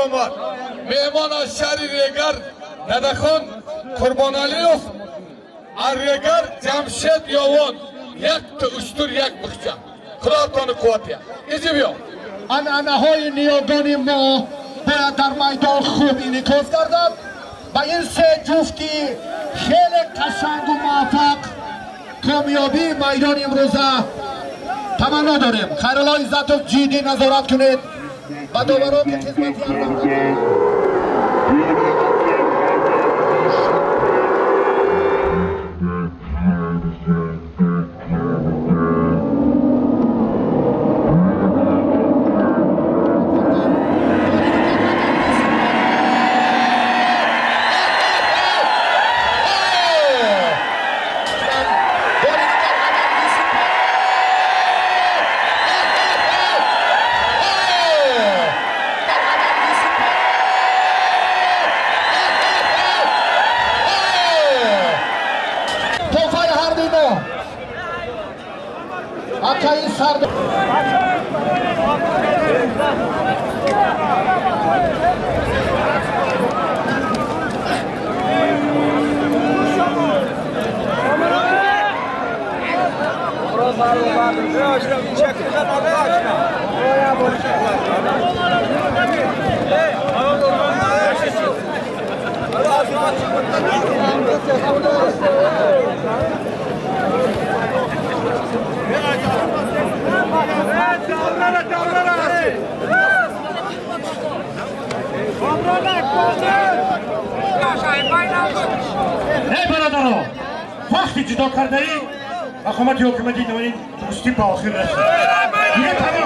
омад. Меҳмон аз шаҳри Регар Дадахон Қурбоналиев, аз Регар Ҷамшед Ёвон. Якта уштур, як бухча. Худотони қувват диҳад. Изи биё. Анъанаҳои ниёгони мо бояд дар майдон хуб инъикос гардад. Ба ин се ҷуфти хеле қашангу муваффақ комёбии майдони имрӯза таманно дорем. Хайрулло Иззатов, ҷиддӣ назорат кунед ба доварон, ки хизмати акаи сард. Эй бародаро, вақти ҷудо кардаи мақомоти ҳокимияти ноҳияи Дӯстӣ ба охир расид. Дигар.